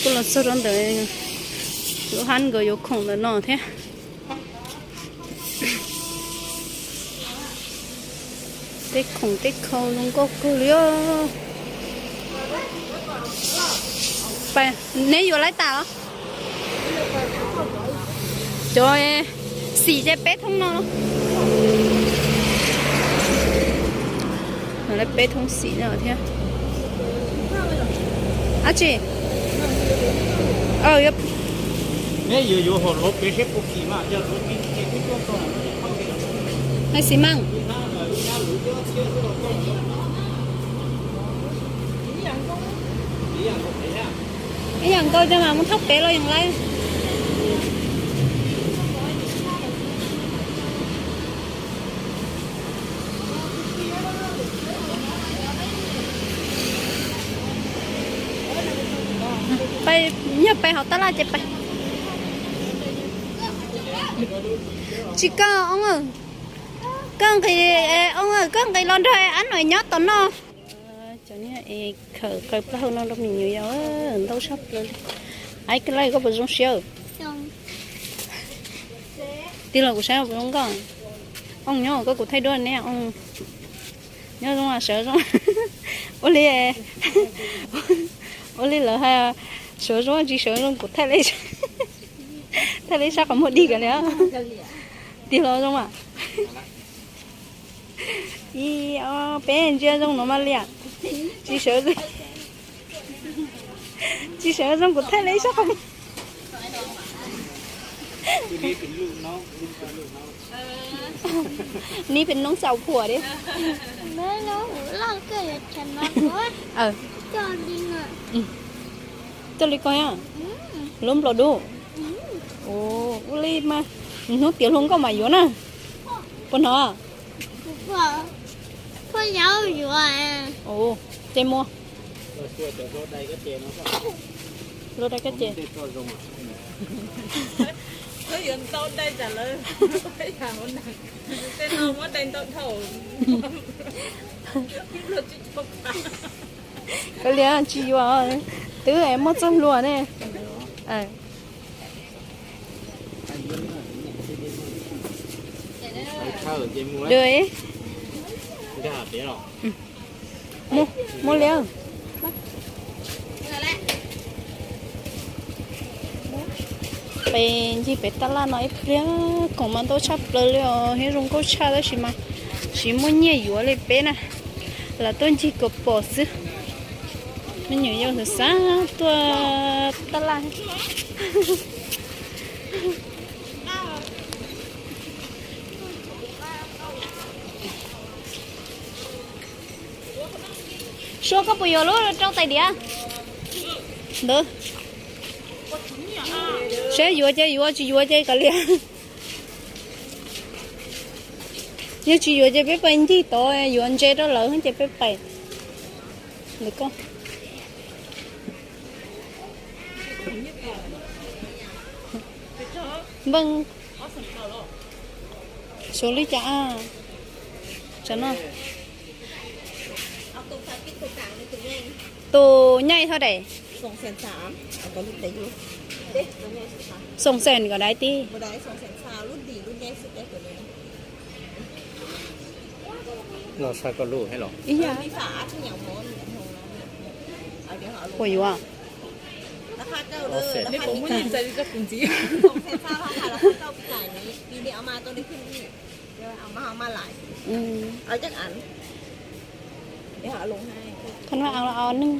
Kuj los txog rau ntawm lub hab nkawd yuav khoom ntawm no thiab. Tej khoom tej khau zoo nkauj kawg li os. Neb yuav laib tas los? Cov xim ces peb thoob no. Peb thoob xim no thiab. Ab tsi. Hais xi mas. Ib yam nkaus cov mas muab thauj pem los yeej laib. Yog pem hauv tab laj ces pem. Tsis koj oo, koj nqis, oo, koj nqis los nrog ab no nyob tom no. Cov niag es khawm qawm plaub hau no rau me nyuam yaus ntau tshaj plaws li. Ai, koj laij koj puas zoo siab? Tij laug kuv saib puas zoo nkauj. Oo nyob koj kuv thaij duab ne oo. Nyob zoo sawv zoo. Ua li, ua li lawv hais, sawv zoo tsis sawv zoo kuv thaij, thaij li sab qhov muag dig kiag li. Tij laug zoo mas. Ib ob peb ntsia zoo no mas liam. Tsis sawv, tsis sawv zoo kuv thaij li sab qhov. Ni pes noob xaus phuam li. Coj li ko, lub nplaum dub. Ua li mas, hnub tiav hluas nkauj mas yuav na. Puas hnov? Ces muaj. Hlua dai kab ces. Kav liam tsis yuav, twb muaj txoj hlua ne. Muaj li. Peb ncig pem tab laj no ib pliag, khoom mas ntau tshaj plaws li os, thiab zoo nkauj tshaj tab sis mas tsis muaj nyiaj yuav li peb na, lam tuaj ncig kom pom xwb. Me nyuam yaus xav xav tuaj tab laj. Sua koj puas yuav lub rau tais diav ntawd? Seb yuav ces yuav, tsis yuav ces kav liam. Yog tsis yuav ces peb pais ncig tod, yuav ntses rau lawv ces peb pais ntawm koj. Npej, suav li cas? Tsam no tus nyaij thoj daim. Xoom xees kom dai tib. Los saib koj lub los? Ib yam. Puas yuav? Koj noj neeg.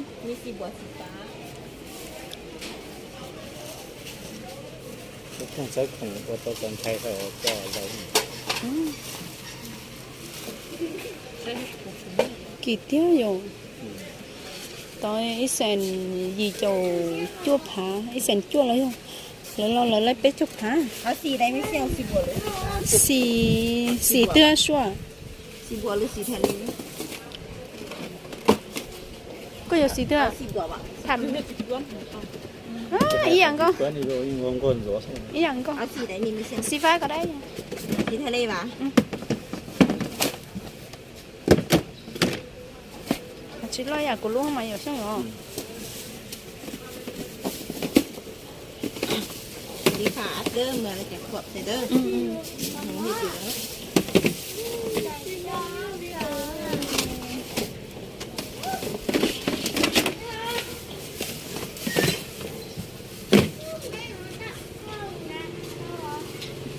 Kuv pheej txawb khoom ua tau cov ntshai coj los. Kim tiag yom. Tau ib xees yim caum cuaj phav, ib xees cuaj los yog, lawv los lawv laij peb caug phav. Xis, xis twg sua? Koj yuav xis twg? Ib yam nkaus. Ib yam nkaus. Xis fab ko dab. Tsis loj yam kuv lub mas yom xyoob os.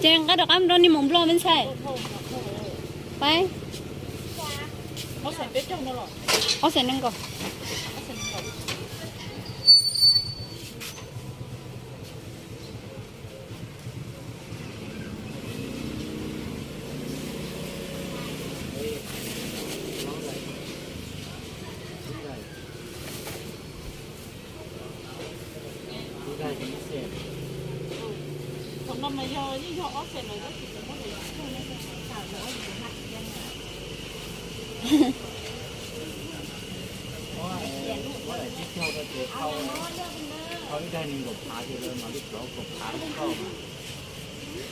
Ces nqa rov qab rau nej mus nplog me ntxhais. Pab, ob xees nees nkaum.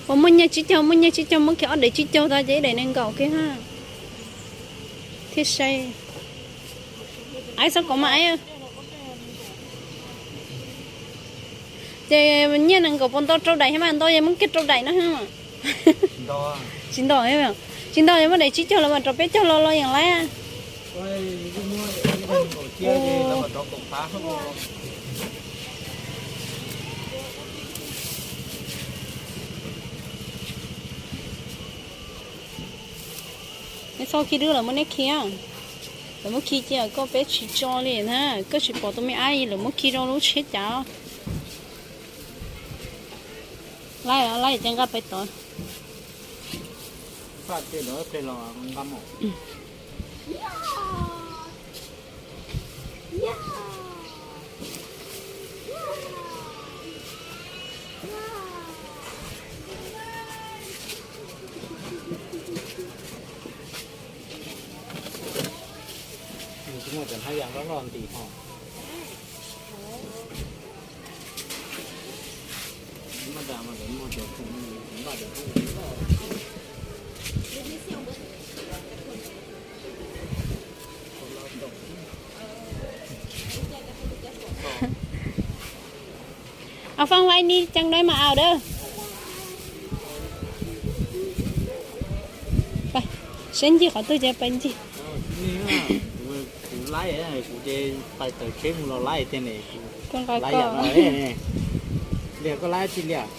Ua muaj nyiaj tsib caug, muaj nyiaj tsib caug muab kiag ob daim tsib caug tau ces ib daim nees nkaum kiag ha. Thiaj sai. Aib xob kom mas aib. Ces nyiaj nees nkaum puas nto rau daim thiab mas, nto ces muab kiag rau daim no. Tsis nto, tsis nto ces muab daim tsib caug los mas rau peb caug los los yeej laib. Neb txhob khi dub, lawv muab neb khi, lawv muab khi cia koj peb tsis tso li na, koj tsis pom tus me aib lawv muab khi rau lub tsheb cav. Laib, laib ces nqa pem tod. Nws tsis muaj cov hnav yas loj loj nti ho. Ua faj lai ni ceeb dawb mas au dawb. Saib ncig qhov twg ces pais ncig. Kuv laib, kuv ces pais taws tsheb mus los laib tiag ne. Liam, koj laib tsis liam?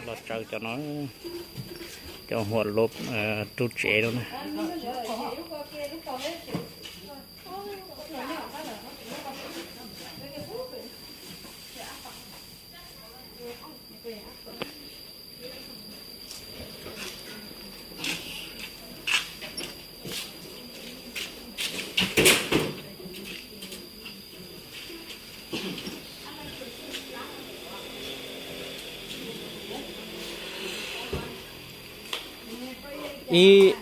Los tsaws cov no, cov huam lov rub tsev no na. Ib,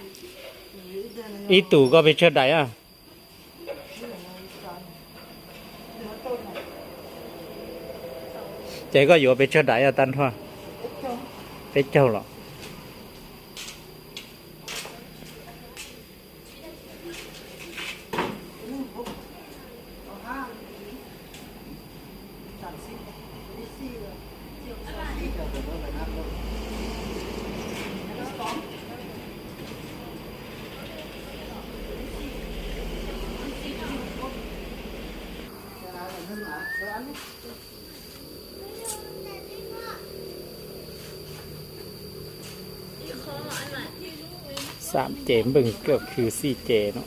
ib tus koj pes tsawg daim a? Ces koj yuav pes tsawg daim tag nrho? Peb caug los? Xam ces npej kawg khwv xij ces no.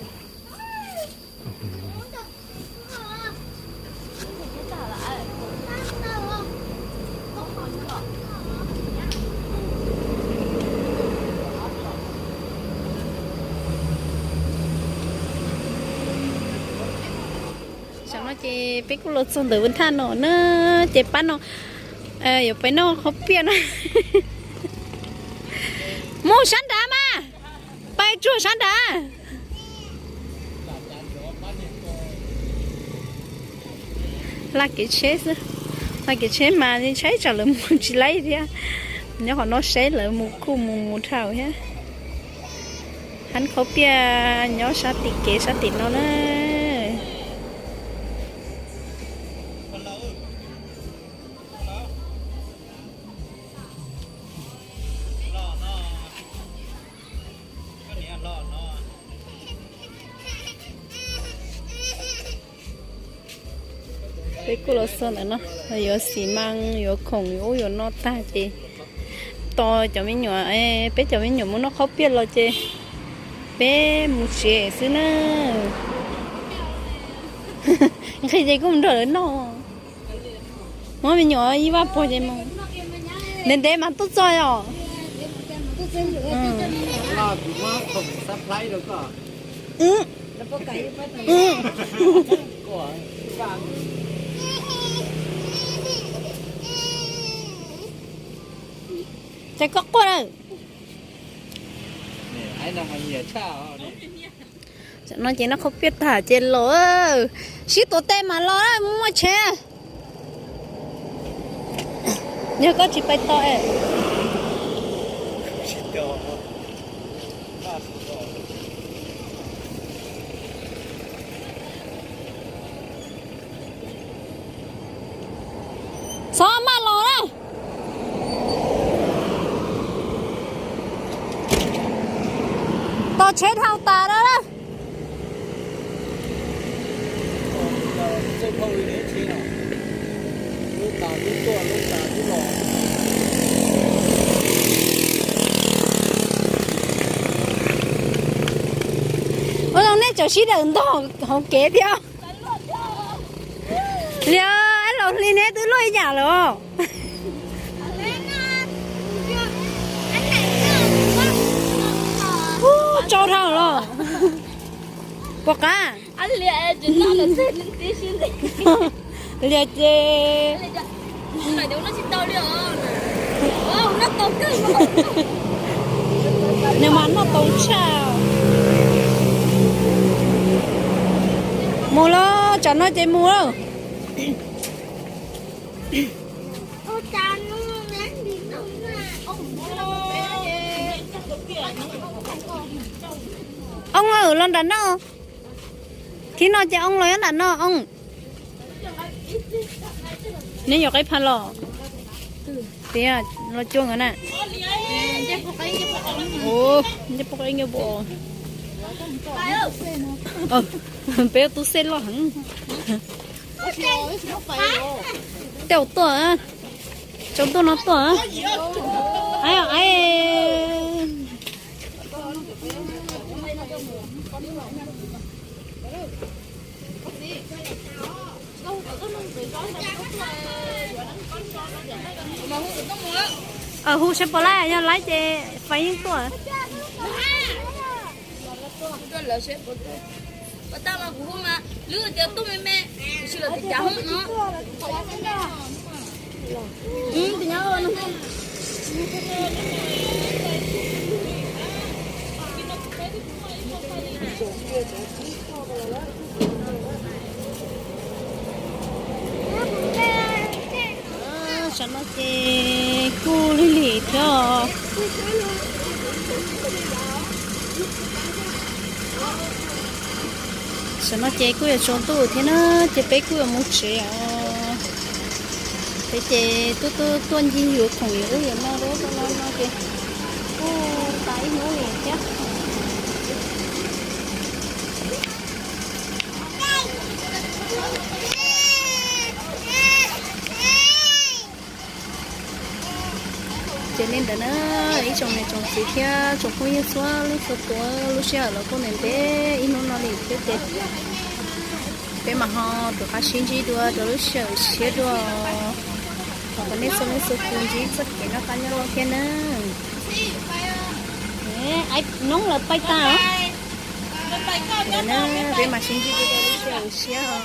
Tam no ces peb kuj los txog ntawm thaj no na, ces pab no yuav pais noj qhov piaj na. Mus sab nrad mas, pais tsuag sab nrad. Laj kev tsheb xwb, laj kev tsheb mas ntshai tsam lawv mus tsis laib thiab. Nyob qhov no saib lawv mus kuj mus mus dhau thiab. Hab khaub piag nyob sab tim kev sab tim no na. Peb kuj los xub ntawm no, yuav xim mas, yuav khoom, yuav ub yuav no tag ces tos cov me nyuam, peb cov me nyuam mus noj khaub piag los ces peb mus tsev xwb na. Nqhis ces kuj mus nrog lawv noj. Muab me nyuam ib vaj puag ces mus. Ntev ntev mas tuaj txog os. Ces koj quaj lawm. Tam no ces noj khaub piag tag ces los, sib tuav tes mas los muaj tsheb. Yog koj tsis pais tau es. Txhob maj los na. Tos tsheb dhau tas lawm na. Ua zoo nej tseem sib daws ntog hauv kev thiab. Liam, ab laus hli neb twb luaj ib yam lawm os. Ub, tsau dhau los. Puas qab? Liam ces nws mas noj tau tshaj. Mus los, tsam no ces mus lawm. Oob, los nram no. Thib no ces oob los nyob nram no oob. Neb yuav qaib pha los? Tias los cuag nkawd na. Ncej pub qaib ncej pub. Peb tus xej loj heev. Tej zaum tuaj, tsaus ntuj no tuaj. Hu saib puas laib, yog laib ces fais yeej tuaj. Tam no ces kuj lig lig thiab os. Tam no ces kuj yuav tsaus ntuj thiab na, ces peb kuj yuav mus tsev os. Peb ces tuaj tuaj tuaj ncig yuav khoom yuav ub yuav no rau no no ces kuj tas ib hnub li thiab. Ces li ntawd na, ib tsoom niam tsoom txiv thiab tsoom phooj ywg txhua leej txhua tus, lub sij hawm los kuj ntev ntev ib hnub no li thiab ces peb mam ho rov qab sib ntsib dua rau lub sij hawm tshiab dua. Thov kom nej txhua leej txhua tus ntsib txoj kev noj qab nyob zoo thiab nawb. Noob lawv pais tas os. Peb mam sib ntsib dua rau lub sij hawm tshiab.